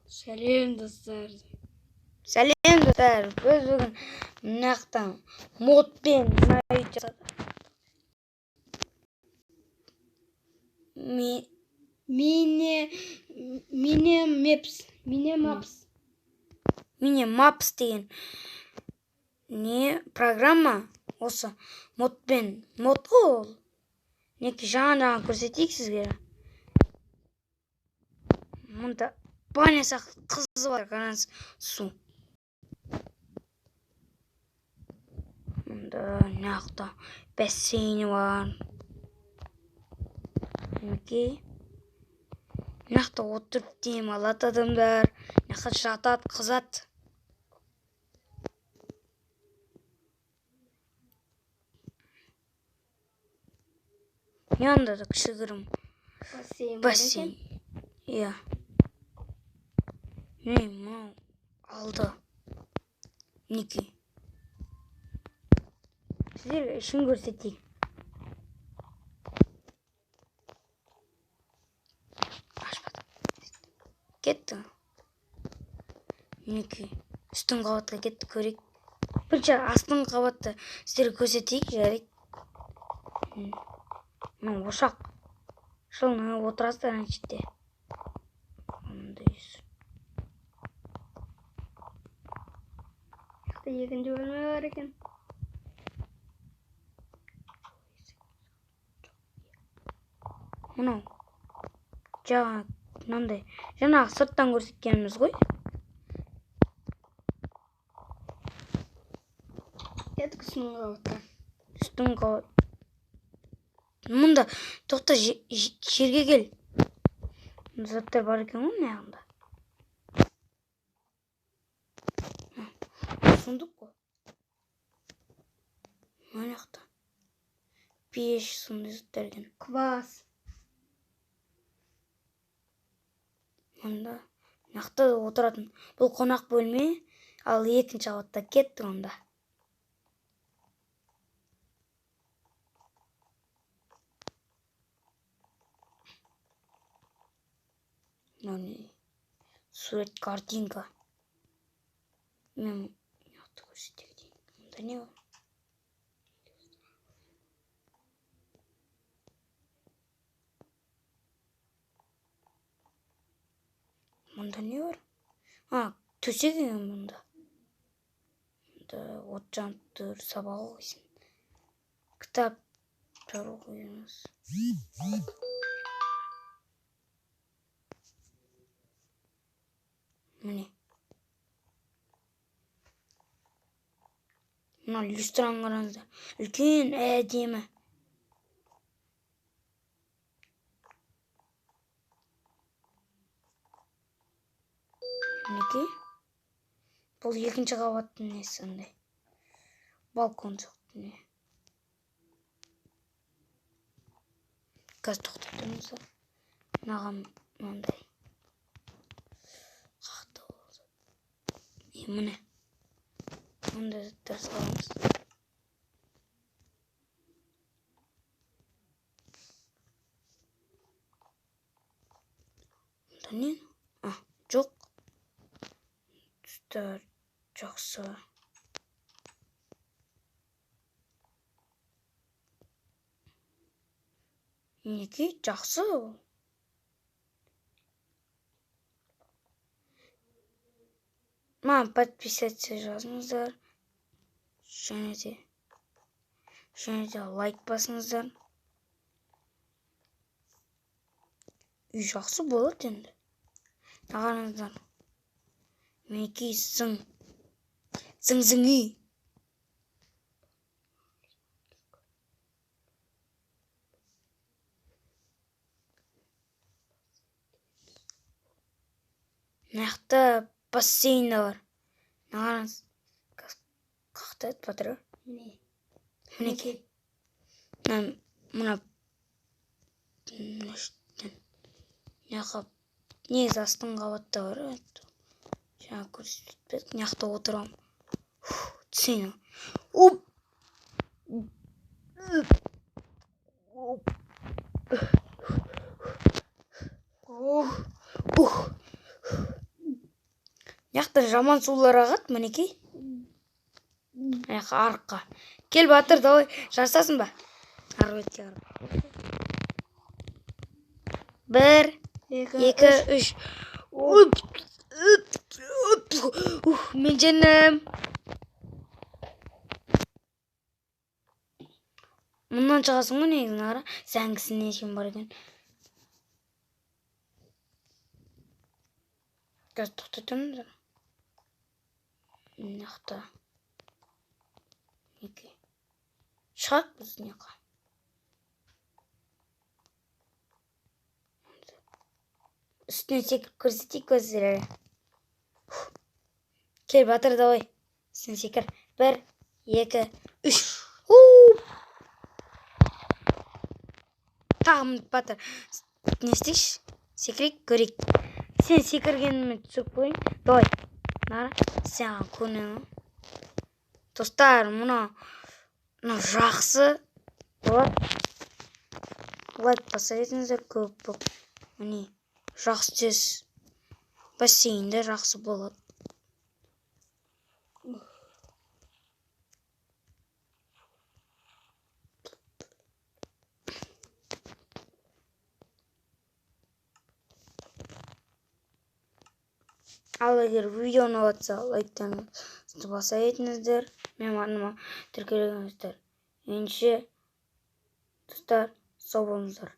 Сәлем, достар. Сәлем, достар. Біз бүгін мына жақтан модпен мына үй жасадық. Мине Мине Мепс. Мине Мапс. Мине Мапс деген не программа, осы модпен, мод қой ол. Мінекей, жаңа көрсетейік сізге. Мұнда баня сияқты қызы бар, қараңыз, су. Мұнда мына жақта бассейні бар. Мінекей. Мына жақта отырып демалады адамдар. Мына жақта жатады, қызады. Yanında da кішігірім Бассейн бар бассейн. екен. Иә. Міне, мынау алды. Мінекей. Сіздерге ішін көрсетейік. Ашпады. Кетті. Мінекей. Үстіңгі қабатқа кетті, көрейік. Бірінші астыңғы қабатты сіздерге көрсетейік, жарайды. Мынау ошақ. Жылынып отырасыздар ана жерде. Мындай. Жақта екінші бөлме бар екен. Мынау жаңа мынандай жаңағы сырттан көрсеткеніміз ғой. Кеттік үстіңгі қабатқа. Үстіңгі қабат. Мұнда тоқта, жерге кел. Мұнда заттар бар екен ғой мына жағында. Сундук қой. Мына жақта пеш, сондай заттар екен. Квас. Мұнда мына жақта да отыратын. Бұл қонақ бөлме, ал екінші қабатта кеттік онда. Мынау не? Сурет, картинка. Мен мына жақта көрсете кетейін. Мұнда не бар? Мұнда не бар? А, төсек екен мұнда. Мұнда от жанып тұр, сабақ оқисың. Кітаптар оқимыз. Міне. Мына люстраны қараңыздар. Үлкен, әдемі. Мінекей. Бұл екінші қабаттың несі андай. Балкон сияқты не. Қазір тоқтап тұрыңыздар. Мынаған мынандай. Қақты болды. Міне. Мындай заттар саламыз. Мұнда не? А, жоқ. Түстер жақсы. Мінекей, жақсы ол. Маған подписаться жазыңыздар. Және де лайк басыңыздар. Үй жақсы болады енді. Қараңыздар. Мінекей, зың. Зың зың үй. Мына жақта бассейн де бар. Мына қараңыз. Қақта еді батыр? Міне. Мінекей. Мына мына жерден. Мына жаққа негізі астыңғы қабатта бар. Жаңа көрсетпедік. Мына жақта отырамын. Түсейін. Оп! Оп! Ух! Мына жақта жаман сулар ағады, мінекей. Мына жаққа, арыққа. Кел, Батыр, давай, жарысасың ба? Арғы бетке қарап. Бір, Екі, екі, үш. Уп, уп, уп. Ух, мен жеңдім. Мұнан шығасың ғой негізі, қара. Зәңгісіне шейін бар екен. Қазір тоқтай тұрыңыздар. Мына жақта. Мінекей. Шығайық біз мына жаққа. Үстіне секіріп көрсетейік көздері. Кел, Батыр, давай. Үстіне секір. Бір, екі, үш. У! Тағы мініп, Батыр. Не істейікші? Секірейік, көрейік. Сен секіргеніме түсіріп қояйын. Давай. Нара, саған көрінемін. Достар, мына жақсы болады. Лайк баса кетіңіздер көп болып. Міне, жақсы тез бассейнде жақсы болады. Ал егер видео ұнап жатса, лайктан баса кетіңіздер. Менің арнама тіркеліңіздер. Ендеше, достар, сау болыңыздар.